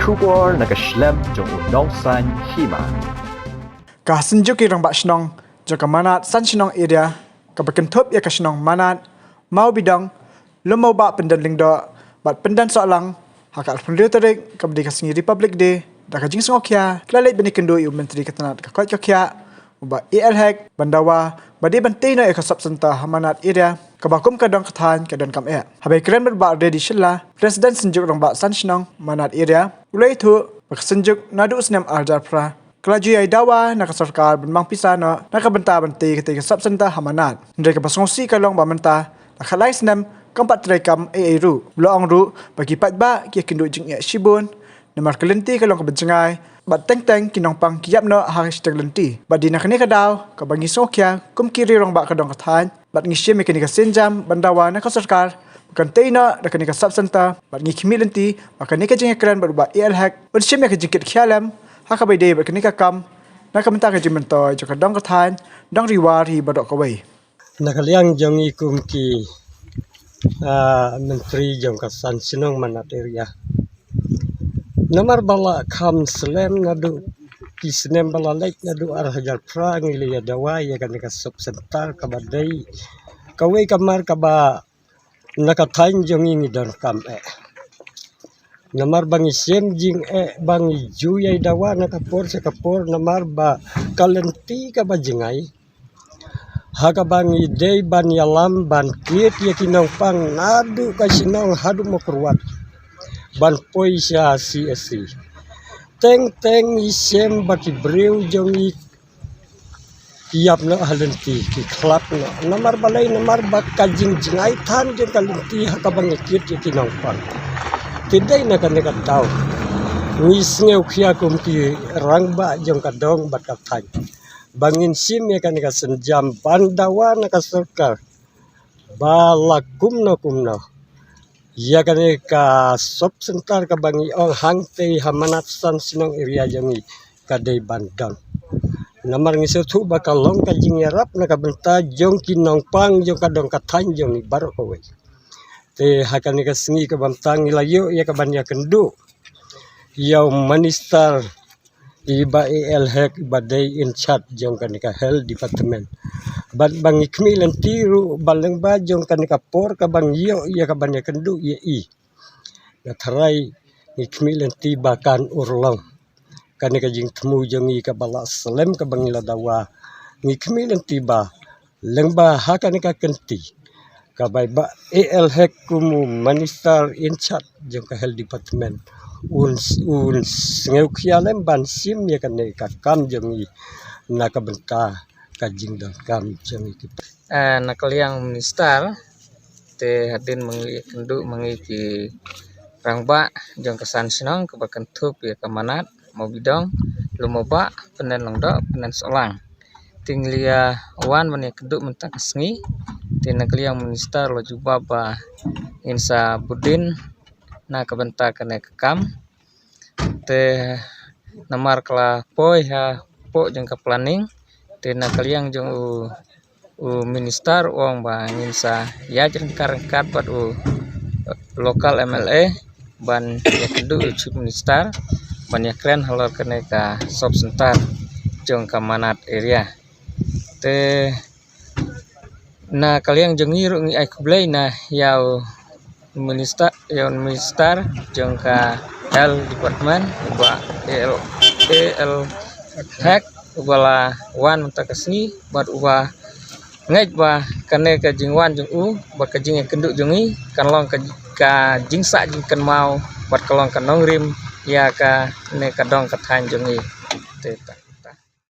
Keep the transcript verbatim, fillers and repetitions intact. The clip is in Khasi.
Khubor na ka shlem jong u nongsan hima. Ka synjuk ki rangbah shnong jong ka Manad San Shnong Area, kaba kynthup ïa ka shnong Manad, Mawbidong, Lum Mawbah Pyndenlingdoh bad Pyndensohlang, ha ka arphew hynriew tarik, kaba dei ka sngi Republic Day, da ka jingsngewkhia ki la leit ban ïakynduh ïa u Myntri ka tnad ka koit ka khiah, u Bah A L Hek, ban dawa ba dei ban tei noh ïa ka sub center ha Manad Area, kaba kum ka dong ka thaiñ ka donkam eh. Haba ïakren bad u Bah Reddy Shylla, President Synjuk Rangbah San Shnong Manad Area, u la ïathuh ba ka synjuk naduh u snem ar hajar phra ka la ju ïai dawa na ka sorkar ban mang pisa noh na ka bynta ban tei ïa katei ka sub center ha Manad. Hynrei kaba sngewsih ka long ba mynta la khatlai snem kam pat treikam ei ei ruh. U la ong ruh ba ki paidbah ki ïakynduh jingeh shibun, namar ka lynti ka long kaba jngai, bad teng teng ki nongpang ki ïap noh ha ka shiteng lynti. Bad dei na kane ka daw kaba ngi sngewkhia kum ki rangbah ka dong ka thaiñ, bad ngi shim ïa kane ka sienjam ban dawa na ka sorkar ba kan tei noh da kane ka sub center, bad ngi khmih lynti ba kane ka jingïakren bad u Bah A L Hek un shim ïa ka jingkit khia lem ha kaba ïadei bad kane ka kam, na ka bynta ka jingmyntoi jong ka dong ka thaiñ, dong Ri War hi baroh kawei. Na ka liang jong ngi kum ki, ah, Myntri jong ka San Shnong Manad Area, namar ba la kham slem naduh ki snem ba la leit, naduh ar hajar phra ngi la ïa dawa ïa kane ka sub center kaba dei kawei ka mar kaba na ka thaiñ jong ngi ngi donkam eh. Namar ba ngi shem jingeh ba ngi ju ïai dawa na ka por sha ka por, namar ba ka lynti kaba jngai, ha kaba ngi dei ban ïalam ban kit ïa ki nongpang naduh ka shnong haduh Mawkyrwat ban poi sha C S C. Teng teng ngi shem ba ki briew jong ngi ki ïap noh ha lynti, ki khlap noh. Namar balei? Namar ba ka jingjngai than jong ka lynti ha kaba ngi kit ïa ki nongpang. Te dei na kane ka daw ngi sngewkhia kum ki rangbah jong ka dong bad ka thaiñ ba ngin shim ïa kane ka sienjam ban dawa na ka sorkar ba la kumno kumno ïa kane ka sub center kaba ngi ong hangtei ha Manad San Shnong area jong ngi ka dei ban don. Namar ngi sngewthuh ba ka long ka jingïarap na ka bynta jong ki nongpang jong ka dong ka thaiñ jong ngi baroh kawei. Te ha kane ka sngi kaba mynta ngi la ïoh ïa ka ban ïakynduh ïa u minister i Bah A L Hek ba dei in charge jong kane ka health department. Bad ba ngi khmih lynti ruh ba lyngba jong kane ka por kaba ngi ïoh ïa ka ban ïakynduh ïa i, nga tharai ngi khmih lynti ba kan urlong kane ka jingthmu jong ngi kaba la slem kaba ngi la dawa. Ngi khmih lynti ba lyngba ha kane ka kynti kaba i Bah A L Hek kum u minister in charge jong ka health department un, un sngewkhia lem ban shim ïa kane ka kam jong ngi na ka bynta ka jingdonkam jong ngi. Ah, na ka liang minister, te hadien ba ngi la ïakynduh ma ngi ki rangbah jong ka San Shnong kaba kynthup ïa ka Manad, Mawbidong, Lum Mawbah, Pyndenlingdoh, Pyndensohlang, te ngi la wan ban ïakynduh mynta ka sngi. Te na ka liang minister la jubab ba ngin sa bud dien na ka bynta kane ka kam. Te namar ka la poi hapoh jong ka planning, te na ka liang jong u, u minister u ong ba ngin sa ïaid ryngkat ryngkat bad u local M L A ban ïakynduh u chief minister ban ïakren halor kane ka sub center jong ka Manad area. Te na ka liang jong ngi ruh ngi ai khublei na ïa u minister, ïa u minister jong ka health department, u Bah A L, A L Hek, uba la wan mynta ka sngi bad uba ngeit ba kane ka jingwan jong u bad ka jingïakynduh jong ngi kan long ka, ka jingsah jingkynmaw bad ka long ka nongrim ïa kane ka dong ka thaiñ jong ngi. Te ta.